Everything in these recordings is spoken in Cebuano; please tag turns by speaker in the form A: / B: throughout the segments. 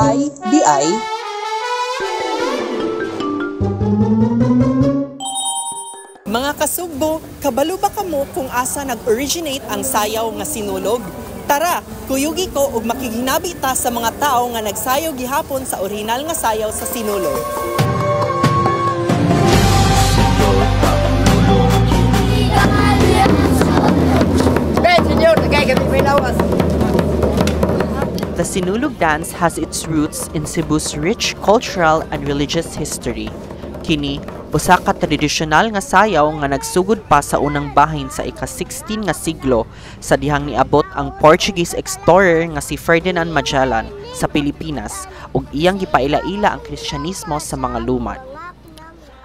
A: IDI.
B: Mga kasugbo, kabalo ba kamo kung asa nag-originate ang sayaw nga sinulog? Tara, kuyugi ko ug makighinabi ta sa mga tao nga nagsayaw gihapon sa orihinal nga sayaw sa sinulog.
C: The Sinulog dance has its roots in Cebu's rich cultural and religious history. Kini, usa ka tradisyonal nga sayaw nga nagsugod pa sa unang bahin sa ika-16 nga siglo sa dihang niabot ang Portuguese explorer nga si Ferdinand Magellan sa Pilipinas ug iyang gipaila-ila ang Kristyanismo sa mga lumad.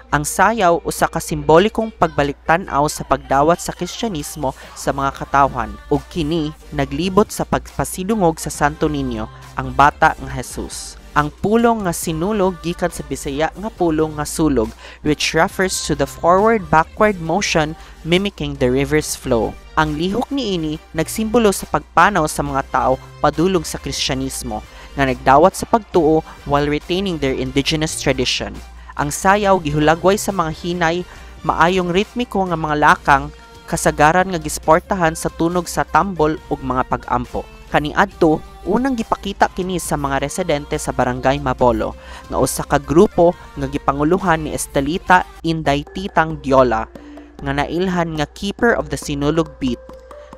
C: Ang sayaw usa ka simbolikong pagbalik-tan-aw sa pagdawat sa Kristyanismo sa mga katawhan ug kini naglibot sa pagpasidungog sa Santo Niño, ang bata nga Jesus. Ang pulong nga sinulog gikan sa Bisaya nga pulong nga sulog, which refers to the forward-backward motion mimicking the river's flow. Ang lihok niini nagsimbolo sa pagpanaw sa mga tao padulong sa Kristyanismo nga nagdawat sa pagtuo while retaining their indigenous tradition. Ang sayaw gihulagway sa mga hinay, maayong ritmiko nga mga lakang, kasagaran nga gisportahan sa tunog sa tambol ug mga pag-ampo. Kaniadto, unang gipakita kini sa mga residente sa Barangay Mabolo, nga usa ka grupo nga gipanguluhan ni Estelita Inday Titang Diola, nga nailhan nga keeper of the Sinulog beat,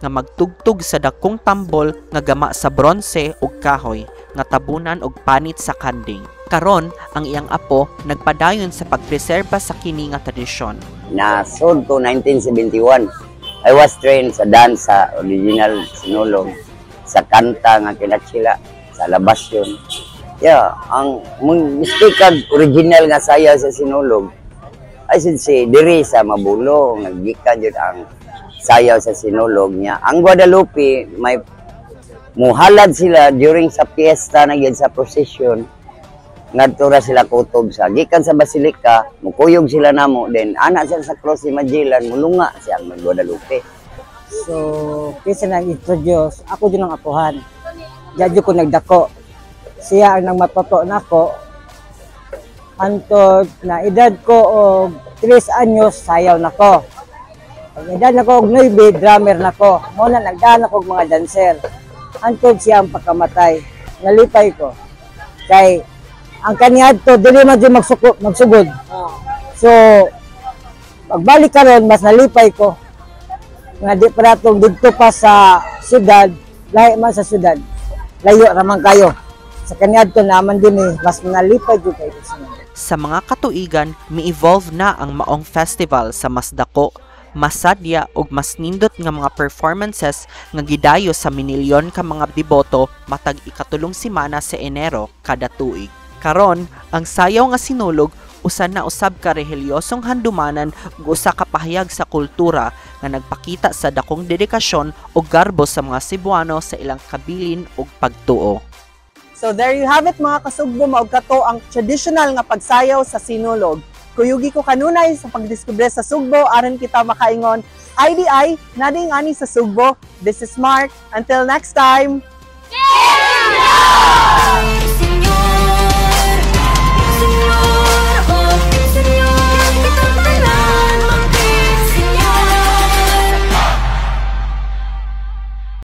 C: nga magtugtog sa dakong tambol nga gama sa bronse ug kahoy, nga tabunan og panit sa kanding. Karon, ang iyang apo nagpadayon sa pagpreserba sa kini nga tradisyon.
D: Nasod ko 1971. I was trained sa dance sa original sinulog, sa kanta nga kinatsila, sa labas yun. Yeah, ang mistake kag original nga sayaw sa sinulog, I should say, diri sa Mabolo, naggikan jud ang sayaw sa sinulog niya. Ang Guadalupe, may muhalad sila during sa fiesta na gyud sa procession, ngadto ra sila kutob sa gikan sa Basilika, mukuyog sila namo, then ana sila sa cross ni Magellan, mulunga siya ang Guadalupe.
E: So, kinsa nang introduce, ako din ang apuhan. Diya ko nagdako. Siya ang nagmatuto nako. Antod na edad ko og 3 anyos, sayaw nako. Pag edad nako og 9, drummer nako. Mo na nagdaan ako og mga dancer. Antod siya ang pagkamatay. Nalipay ko. Kay ang kaniadto dili man jud magsugod. So pagbalik karon mas nalipay ko nga di pa natong didto pa sa syudad, lahi man sa syudad. Layo ra man kayo. Sa kaniadto naman din mas nalipay jud kayo sa
C: Sa mga katuigan, mi-evolve na ang maong festival sa mas dako, masadya ug mas nindot nga mga performances nga gidayo sa minilyon ka mga deboto matag ikatulong semana sa Enero kada tuig. Karon, ang sayaw nga sinulog usa na usab ka relihiyosong handumanan ug usa ka pahayag sa kultura nga nagpakita sa dakong dedikasyon ug garbo sa mga Cebuano sa ilang kabilin ug pagtuo.
B: So there you have it, mga kasugbo, mao kato ang traditional nga pagsayaw sa sinulog. Kuyugi ko kanunay sa pagdiskubre sa Sugbo aron kita makaingon IDI nading ani sa Sugbo. This is Mark. Until next time.
F: Yeah!